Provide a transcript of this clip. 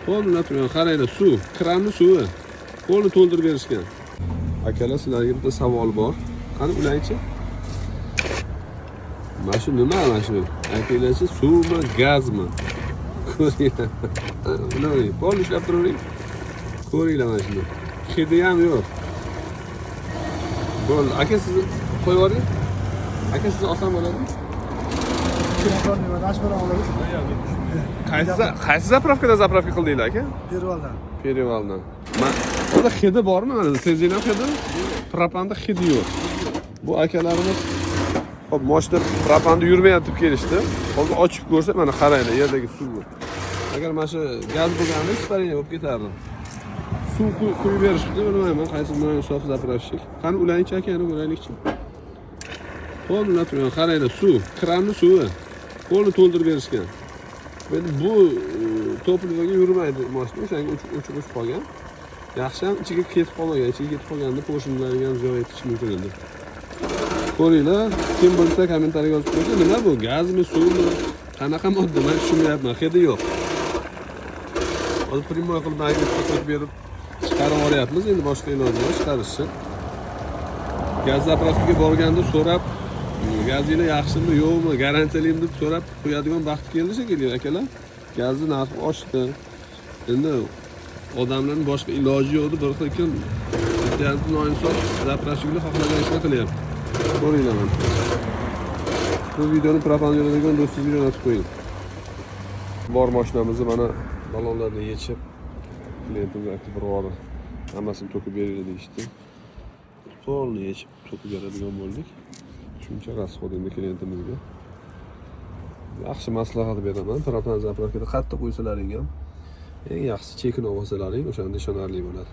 Полный turgan, qaranglar, suv, kranni suvi. Polni to'ldirib berishgan. Akalar, sizlarga bitta savol bor. Qani, ulangchi. Mana shu nima, mana shu? Aytinglarchi, suvmi, gazmi? Ko'ringlar. Ulavering, polni ushlab turavering. Ko'ringlar mana shuni. Hidi ham yo'q. Bo'ldi. Aka, sizni qo'yib yuboring. Aka, sizni olsam bo'ladimi? Qaysi заправка da заправка qildinglar, aka? Перевал dan. Перевал dan. Man unda hidi bormi? Mana sezinglar hidi? Propanda hidi yo'q. Bu akalarimiz hop moshina propanda yurmayapti deb kelishdi. Hozir ochib ko'rsa, mana qaranglar, yerdagi suv bu. Agar mana shu gaz bo'lganda, испарение bo'lib ketardi. Suv quyib berishibdi, bilmayman, qaysi bilan заправщик. Qani, ulangchi, aka, yana ko'raylikchi. Polni turgan, qaranglar, suv, kranni suvi. Polni to'ldirib berishgan. Endi bu топливо ga yurmaydi moshina, o'shanga o'chib o'chib o'chib qolgan. Yaxshi ham ichiga ketib qolmagan, ichiga ketib qolganda porshnilarga ham ziyon yetishi mumkin edi. Ko'ringlar, kim bilsa, kommentariyaga yozib qo'ysin, nima bu? Gazmi, suvmi? Qanaqa modda? Men tushunmayapman, hidi yo'q. Hozir прямой qilib magnitga qo'yib berib chiqarib yuboryapmiz, endi boshqa iloji yo'q chiqarishni. Gaz заправка ga borganda so'rab, gazinglar yaxshimi, yo'qmi, garantiyalimi deb so'rab qo'yadigan vaqt keldi shekilli, akalar. Gazni narxi oshdi. Endi odamlarning boshqa iloji yo'q deb bir xil kim bitta noinsof заправщик lar xohlagan ishni qilyapti. Ko'ringlar mana. Bu videoni propan yuradigan do'stingizga jo'natib qo'ying. Bor mashinamizni mana ballonlarni yechib, klientimiz aytdi, bir bor hammasini to'kib beringlar deyishdi. Polni yechib to'kib beradigan bo'ldik. Shuncha расход endi klientimizga. Yaxshi maslahat beraman. Propan заправка da qayerda qo'ysalaring ham eng yaxshisi chekini olsalaring, o'shanda ishonarli bo'ladi.